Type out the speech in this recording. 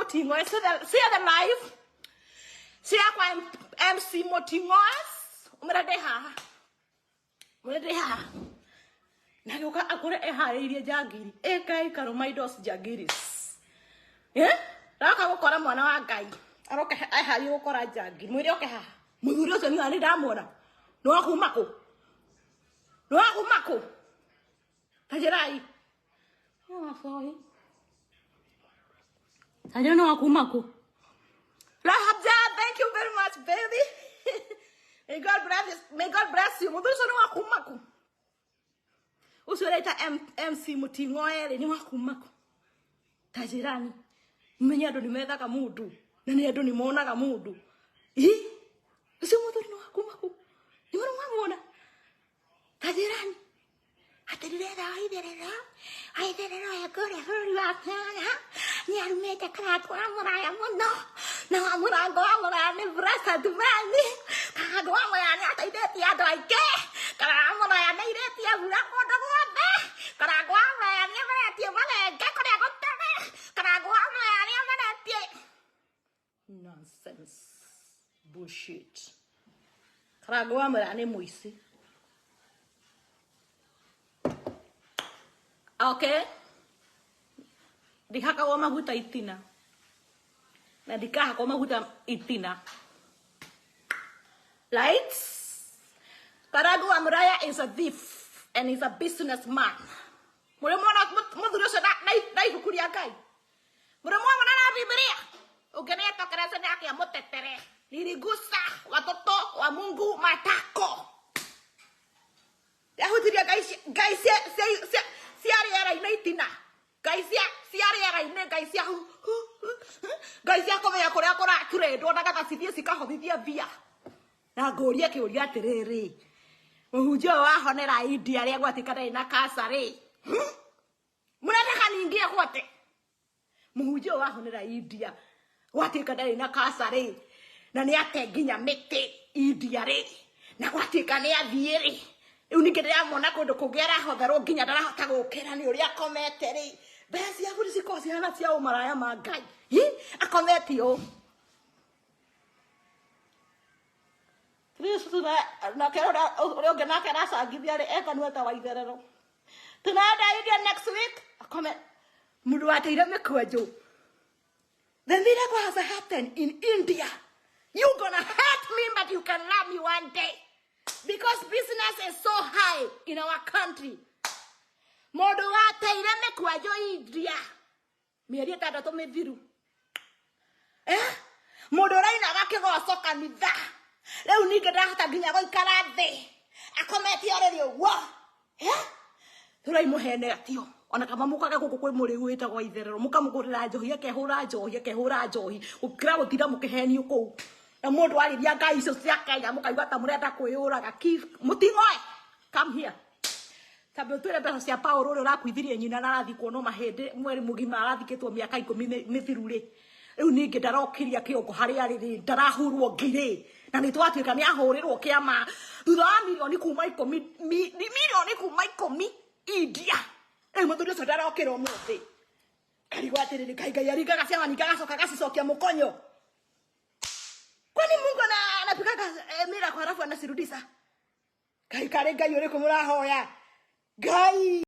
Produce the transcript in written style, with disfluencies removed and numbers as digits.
Muting'oe share the live, share kwa MC Muting'oe, umĩre ndĩ haha, umĩre ndĩ haha. Na gĩũka akore eharĩirie njangiri ĩkai karũma indo njangiris, eh, roka gũkora mwana wa Ngai aroka eharĩirie gũkora njangiri. Mwĩre oke haha. Mũthuri ũcio niĩ ndamwona nĩ wa kuma kũ, nĩ wa kuma kũ? Tajirai tajira nĩ wa kuma kũ? Rahabja, thank you very much, baby. May God bless you. May God bless you. Mũthuri ũcio nĩ wa kuma kũ? Ũcio ũreta MC Muting'oe rĩ, nĩ wa kuma kũ? Tajirani menye andũ nĩ methaga mũndũ na nĩ andũ nĩ monaga mũndũ. Ĩ ũcio mũthuri nĩ wa kuma kũ? Nĩ mũrĩ mwamuona? Tajirani atĩ ndĩretha waitherero, waitherero e kũrĩa bũrũri wa Kenya, nĩ arumĩte Karango wa Mũraya mũno, na wa mũrango wa Mũraya nĩ blessed man. Karango wa Mũraya nĩ ateithĩtie andũ aingĩ. Karango wa Mũraya nĩ airĩtie mbura kũndũ guothe. Karango wa Mũraya nĩ ameretie marenge kũrĩa gũtarĩ. Karango wa Mũraya nĩ ameretie. Nonsense, bullshit. Karango wa Mũraya nĩ mũici. Okay, ndihakagwo maguta itina na ndikahakwo maguta itina. Right, Karango wa Mũraya is a thief and is a businessman. Mũrĩ mwana mũthuri ũcio na ibuku rĩa Ngai, mũrĩ mwamona na Bibilia ũngĩnĩetokerece nĩ akĩa mũtetere niligusa watoto wa Mungu matako yahutirie ngai cia rĩera-inĩ itina, ngai cia rĩera-inĩ, ngai cia ngai cia kũmenya kũrĩa kũraturendwo na gatha cithiĩ cikahothithia mbia. Na ngũrie kĩũria atĩrĩrĩ, mũhunjia ũyũ wahonera India rĩa gwatuĩka ndarĩ na kasa rĩ, mũrataka ningĩ gwate mũhunjia ũyũ wahonera India gwatuĩka ndarĩ na kasa rĩ, na nĩ ate nginya mĩtĩ India rĩ, na gwatuĩka nĩ athiĩ rĩ, rĩu ningĩ ndĩramwona kũndũ kũngĩ arahotherwo nginya ndarahota gũkĩra nĩ ũrĩa akomete rĩ. Mbeca ciaku nĩ cikoragwo cihana cia ũmaraya ma Ngai. Hi, akomete ũũ. Nake ũrĩa ũngĩ nake aracangithia rĩ, ekanua ta waitherero. Tunaenda India next week. Akome mũndũ wateire mĩkwanjũ. The miracle has happened in India. You gonna hate me, but you can love me one day, because business is so high in our country. Mũndũ wateire mĩkwanjũ India mĩeri 6 mĩthiru, eh? Mũndũ ũrainaga kĩgoco kanitha rĩu ningĩ ndahota nginya gũikara thĩ, akomete ũrĩrĩ ũguo, eh? Tũraimũhenetio ona kama mũkaga gũkũ kwĩ mũrĩu wĩtagwo itherero, mũkamũgũrĩra njohi, akehũra njohi, akehũra njohi gũkĩra gũtinda mũkĩhenio kũu. Na mũndũ arĩria ngai icio cia Kenya mũkaigua ta mũrenda kwĩyũraga. Mũting'oe, come here. Tambe ũtwĩre mbeca cia Paul ũrĩa ũrakuithirie nyina na arathiĩ kuonwo mahĩndĩ mweri mũgima, arathikĩtwo mĩaka 10 mĩthiru rĩ, rĩu ningĩ ndarokiria kĩongo harĩa arĩ rĩ, ndarahurwo ngirĩ na nĩ twatuĩka nĩ ahũrĩrwo kĩama thutha wa mirioni kuma 10, mirioni kuma 10 India. Rĩu mũthuri ũcio ndarokĩra ũmũthĩ, karigwo atĩrĩrĩ, Ngai, Ngai aringaga ciama ningĩ agacoka agacicokia mũkonyo. Kwani Mungu anapikaga miracle halafu anasirudisha? Ngai, karĩ Ngai ũrĩkũ mũrahoya? Ngai.